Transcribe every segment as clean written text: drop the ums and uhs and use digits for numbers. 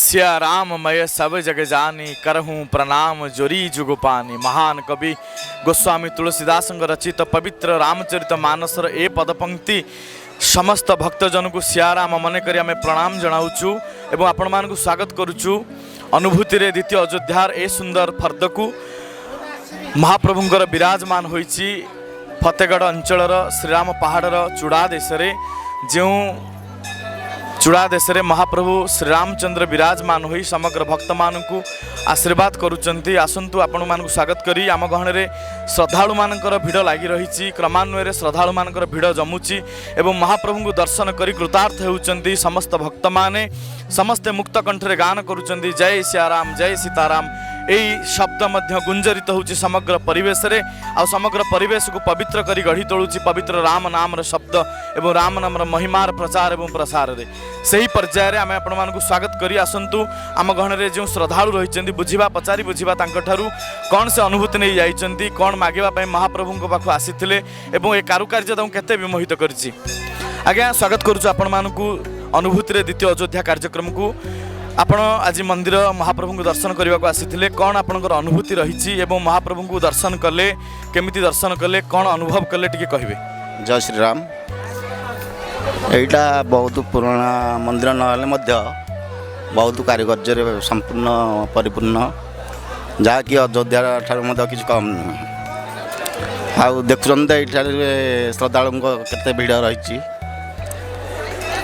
सिया राममय सब जग जानी, करहूँ प्रणाम जोरी जुग पानी। ମହାନ କବି ଗୋସ୍ୱାମୀ ତୁଳସୀଦାସଙ୍କ ରଚିତ ପବିତ୍ର ରାମଚରିତ ମାନସର ଏ ପଦପଙ୍କ୍ତି ସମସ୍ତ ଭକ୍ତଜନକୁ ସିୟାରାମ ମନେ କରି ଆମେ ପ୍ରଣାମ ଜଣାଉଛୁ ଏବଂ ଆପଣମାନଙ୍କୁ ସ୍ୱାଗତ କରୁଛୁ ଅନୁଭୂତିରେ ଦ୍ୱିତୀୟ ଅଯୋଧ୍ୟାର ଏ ସୁନ୍ଦର ଫର୍ଦ୍ଦକୁ। ମହାପ୍ରଭୁଙ୍କର ବିରାଜମାନ ହୋଇଛି ଫତେଗଡ଼ ଅଞ୍ଚଳର ଶ୍ରୀରାମ ପାହାଡ଼ର ଚୂଡ଼ା ଦେଶରେ। ଯେଉଁ ଚୂଡ଼ା ଦେଶରେ ମହାପ୍ରଭୁ ଶ୍ରୀରାମଚନ୍ଦ୍ର ବିରାଜମାନ ହୋଇ ସମଗ୍ର ଭକ୍ତମାନଙ୍କୁ ଆଶୀର୍ବାଦ କରୁଛନ୍ତି। ଆସନ୍ତୁ, ଆପଣମାନଙ୍କୁ ସ୍ୱାଗତ କରି ଆମ ଗହଣରେ ଶ୍ରଦ୍ଧାଳୁମାନଙ୍କର ଭିଡ଼ ଲାଗି ରହିଛି। କ୍ରମାନ୍ୱୟରେ ଶ୍ରଦ୍ଧାଳୁମାନଙ୍କର ଭିଡ଼ ଜମୁଛି ଏବଂ ମହାପ୍ରଭୁଙ୍କୁ ଦର୍ଶନ କରି କୃତାର୍ଥ ହେଉଛନ୍ତି ସମସ୍ତ ଭକ୍ତମାନେ। ସମସ୍ତେ ମୁକ୍ତ କଣ୍ଠରେ ଗାନ କରୁଛନ୍ତି, ଜୟ ସିୟାରାମ, ଜୟ ସୀତାରାମ। ଏହି ଶବ୍ଦ ମଧ୍ୟ ଗୁଞ୍ଜରିତ ହେଉଛି ସମଗ୍ର ପରିବେଶରେ ଆଉ ସମଗ୍ର ପରିବେଶକୁ ପବିତ୍ର କରି ଗଢ଼ି ତୋଳୁଛି ପବିତ୍ର ରାମ ନାମର ଶବ୍ଦ ଏବଂ ରାମ ନାମର ମହିମାର ପ୍ରଚାର ଏବଂ ପ୍ରସାରରେ। ସେହି ପର୍ଯ୍ୟାୟରେ ଆମେ ଆପଣମାନଙ୍କୁ ସ୍ୱାଗତ କରି ଆସନ୍ତୁ, ଆମ ଗହଣରେ ଯେଉଁ ଶ୍ରଦ୍ଧାଳୁ ରହିଛନ୍ତି, ବୁଝିବା, ପଚାରି ବୁଝିବା ତାଙ୍କଠାରୁ କ'ଣ ସେ ଅନୁଭୂତି ନେଇ ଯାଇଛନ୍ତି, କ'ଣ ମାଗିବା ପାଇଁ ମହାପ୍ରଭୁଙ୍କ ପାଖକୁ ଆସିଥିଲେ ଏବଂ ଏ କାରୁକାର୍ଯ୍ୟ ତାଙ୍କୁ କେତେ ବିମୋହିତ କରିଛି। ଆଜ୍ଞା, ସ୍ୱାଗତ କରୁଛୁ ଆପଣମାନଙ୍କୁ ଅନୁଭୂତିରେ ଦ୍ୱିତୀୟ ଅଯୋଧ୍ୟା କାର୍ଯ୍ୟକ୍ରମକୁ। ଆପଣ ଆଜି ମନ୍ଦିର ମହାପ୍ରଭୁଙ୍କୁ ଦର୍ଶନ କରିବାକୁ ଆସିଥିଲେ, କ'ଣ ଆପଣଙ୍କର ଅନୁଭୂତି ରହିଛି ଏବଂ ମହାପ୍ରଭୁଙ୍କୁ ଦର୍ଶନ କଲେ, କେମିତି ଦର୍ଶନ କଲେ, କ'ଣ ଅନୁଭବ କଲେ, ଟିକେ କହିବେ? ଜୟ ଶ୍ରୀରାମ। ଏଇଟା ବହୁତ ପୁରୁଣା ମନ୍ଦିର ନହେଲେ ମଧ୍ୟ ବହୁତ କାରୁକାର୍ଯ୍ୟରେ ସମ୍ପୂର୍ଣ୍ଣ ପରିପୂର୍ଣ୍ଣ, ଯାହାକି ଅଯୋଧ୍ୟା ଠାରୁ ମଧ୍ୟ କିଛି କମ୍ ନୁହେଁ। ଆଉ ଦେଖୁଛନ୍ତି ତ ଏଇଠାରେ ଶ୍ରଦ୍ଧାଳୁଙ୍କ କେତେ ଭିଡ଼ ରହିଛି।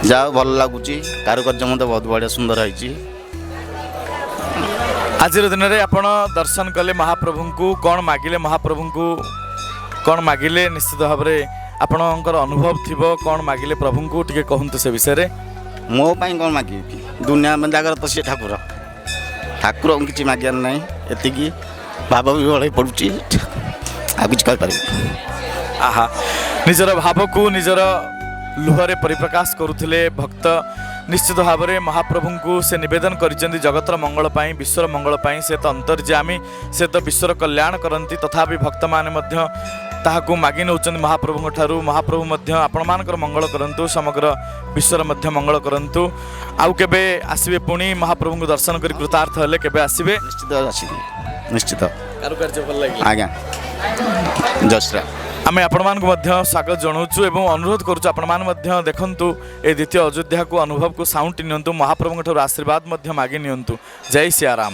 ଯାହା ହଉ, ଭଲ ଲାଗୁଛି। କାରୁକାର୍ଯ୍ୟ ମଧ୍ୟ ବହୁତ ବଢ଼ିଆ ସୁନ୍ଦର ହେଇଛି। ଆଜିର ଦିନରେ ଆପଣ ଦର୍ଶନ କଲେ ମହାପ୍ରଭୁଙ୍କୁ, କ'ଣ ମାଗିଲେ ମହାପ୍ରଭୁଙ୍କୁ, କ'ଣ ମାଗିଲେ? ନିଶ୍ଚିତ ଭାବରେ ଆପଣଙ୍କର ଅନୁଭବ ଥିବ, କ'ଣ ମାଗିଲେ ପ୍ରଭୁଙ୍କୁ, ଟିକେ କହନ୍ତୁ ସେ ବିଷୟରେ। ମୋ ପାଇଁ କ'ଣ ମାଗିବି? ଦୁନିଆ ଜାଗାରେ ତ ସିଏ ଠାକୁର। ଠାକୁରଙ୍କୁ କିଛି ମାଗିବାର ନାହିଁ। ଏତିକି ଭାବ ବିହ୍ୱଳ ହେଇ ପଡ଼ୁଛି, ଆଉ କିଛି କହିପାରିବି? ଆହା, ନିଜର ଭାବକୁ ନିଜର ଲୁହରେ ପରିପ୍ରକାଶ କରୁଥିଲେ ଭକ୍ତ। ନିଶ୍ଚିତ ଭାବରେ ମହାପ୍ରଭୁଙ୍କୁ ସେ ନିବେଦନ କରିଛନ୍ତି ଜଗତର ମଙ୍ଗଳ ପାଇଁ, ବିଶ୍ୱର ମଙ୍ଗଳ ପାଇଁ। ସେ ତ ଅନ୍ତର୍ଯ୍ୟାମୀ, ସେ ତ ବିଶ୍ୱର କଲ୍ୟାଣ କରନ୍ତି। ତଥାପି ଭକ୍ତମାନେ ମଧ୍ୟ ତାହାକୁ ମାଗି ନେଉଛନ୍ତି ମହାପ୍ରଭୁଙ୍କ ଠାରୁ। ମହାପ୍ରଭୁ ମଧ୍ୟ ଆପଣମାନଙ୍କର ମଙ୍ଗଳ କରନ୍ତୁ, ସମଗ୍ର ବିଶ୍ୱର ମଧ୍ୟ ମଙ୍ଗଳ କରନ୍ତୁ। ଆଉ କେବେ ଆସିବେ ପୁଣି? ମହାପ୍ରଭୁଙ୍କୁ ଦର୍ଶନ କରି କୃତାର୍ଥ ହେଲେ କେବେ ଆସିବେ? ନିଶ୍ଚିତ ଆସିବି, ନିଶ୍ଚିତ। କାରୁକାର୍ଯ୍ୟ ଭଲ ଲାଗିଲା? ଆଜ୍ଞା, ଜୟ ଶ୍ରୀରାମ। ଆମେ ଆପଣମାନଙ୍କୁ ମଧ୍ୟ ସ୍ୱାଗତ ଜଣାଉଛୁ ଏବଂ ଅନୁରୋଧ କରୁଛୁ, ଆପଣମାନେ ମଧ୍ୟ ଦେଖନ୍ତୁ ଏ ଦ୍ୱିତୀୟ ଅଯୋଧ୍ୟାକୁ, ଅନୁଭବକୁ ସାଉଁଟି ନିଅନ୍ତୁ, ମହାପ୍ରଭୁଙ୍କ ଠାରୁ ଆଶୀର୍ବାଦ ମଧ୍ୟ ମାଗି ନିଅନ୍ତୁ। ଜୟ ସିୟାରାମ।